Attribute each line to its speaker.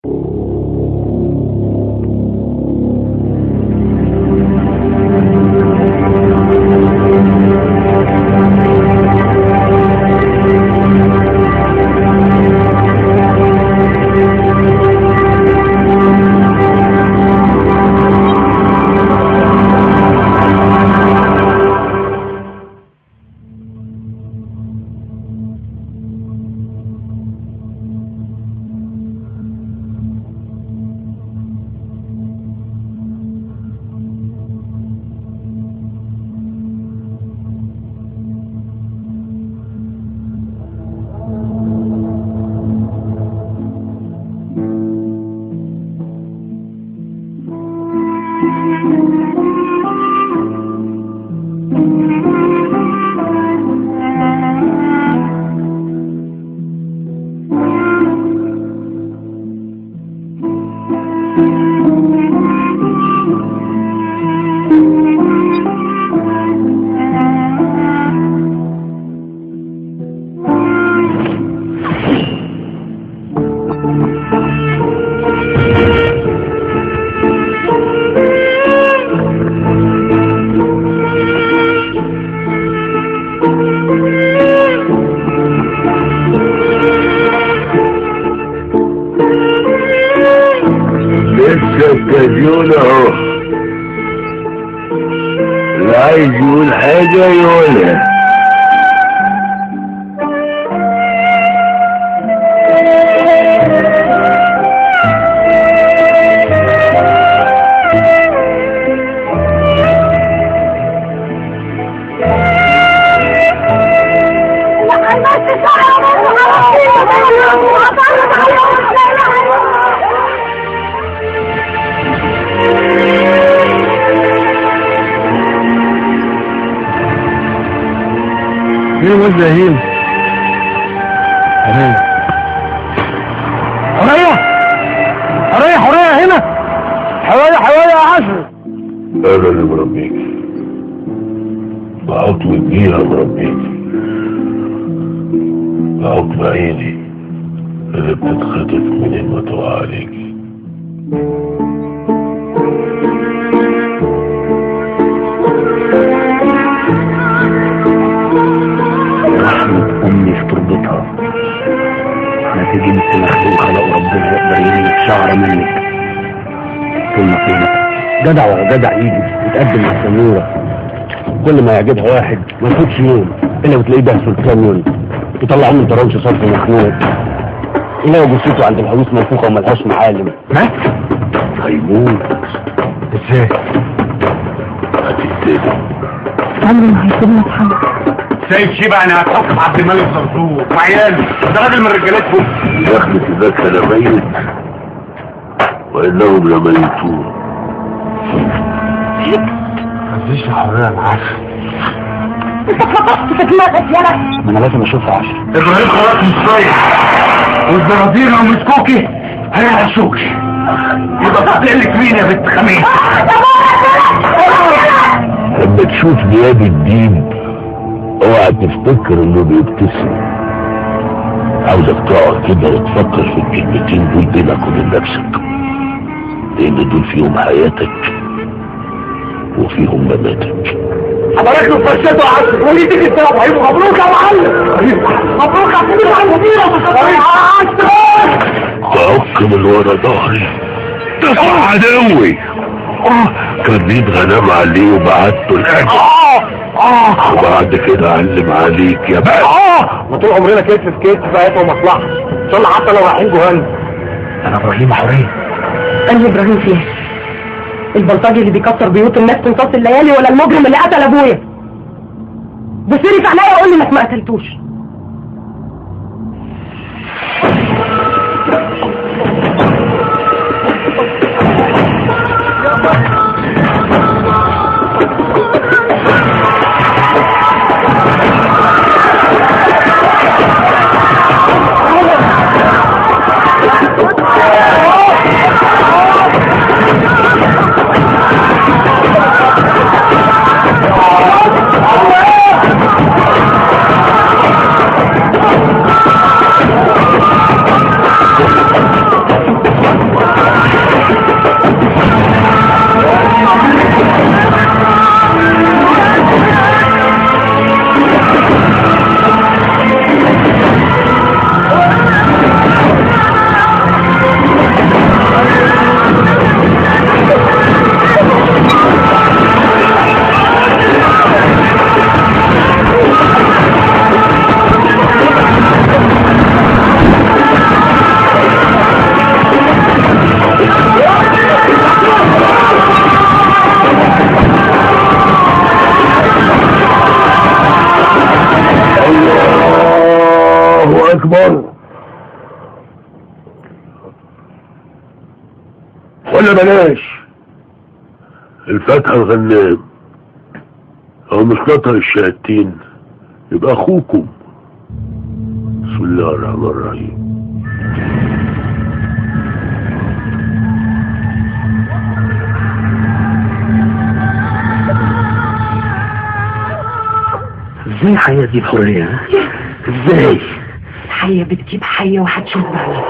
Speaker 1: لسه التديون اهو، اللي عايز يقول حاجة يقولها.
Speaker 2: مين وزة هين؟ حرية حرية حرية حرية هنا، حرية حرية يا عشر.
Speaker 1: أنا اللي مربيك، بحكم الجيرة مربيك، بحكم عيني اللي بتتخطف من ما تقع عليك.
Speaker 3: رحمة أمي في تربتها، ما في جنس مخلوق خلقه ربنا يقدر يملك شعرة منك. طول ما فينا جدع ورا جدع يجي يتقدم على السنورة، كل ما يعجبها واحد ما يفوتش يوم إلا وتلاقيه دهسه الكاميون يطلعوه من طرنش صرف مخنوق، يلاقوا جثته عند الهويس منفوخة وملهاش معالم.
Speaker 2: مات؟
Speaker 1: هيموت.
Speaker 2: ازاي؟
Speaker 1: هتقتله.
Speaker 4: عمري ما هيسيبنا في حالنا.
Speaker 2: سيد شيبة انا هتحكم عبد الملك زرزور وعياله، ده راجل من رجالتهم.
Speaker 1: يخلف ذاك لميت وانهم لميتون.
Speaker 2: ما يا حرية انا عارف.
Speaker 4: انت اتلطشت في دماغك يالا.
Speaker 3: ما انا لازم اشوفها عشرة.
Speaker 2: ابراهيم خلاص مش رايح، والزرازير لو مسكوكي هيعشوكي. يبقى بتقلك مين يا بنت خميس؟
Speaker 1: لما تشوف نياب الدين اوعى تفتكر انه بيبتسم. عاوزك تقعد كده وتفكر في الكلمتين دول بينك وبين نفسك، لان دول فيهم حياتك وفيهم مماتك.
Speaker 2: حضرتك له فرشته عشر وليدك انت يا ابراهيم. مبروك يا معلم، مبروك يا كبير على المدير.
Speaker 1: تعك من ورا ظهري تطلع عدوي. كان غنام عليه وبعته الاكل، وبعد كده علم عليك يا بقى.
Speaker 2: ما طول عمرنا كتف في كتف في حياته ومصلحه، ان شاء الله حتى لو رايحين جهنم. انا ابراهيم حرية.
Speaker 4: انا ابراهيم فيه البلطجي اللي بيكسر بيوت الناس في نصاص الليالي، ولا المجرم اللي قتل ابويا؟ بصيري في عينيا وقول لي انك ما قتلتوش.
Speaker 1: اكبر. ولا بلاش الفتح الغنام، هو مش نطر الشهادتين يبقى اخوكم. بسم الله الرحمن الرحيم.
Speaker 3: ازاي حياة دي بحرية؟ ازاي؟
Speaker 4: حية بتجيب حية وهتشوف بعدين.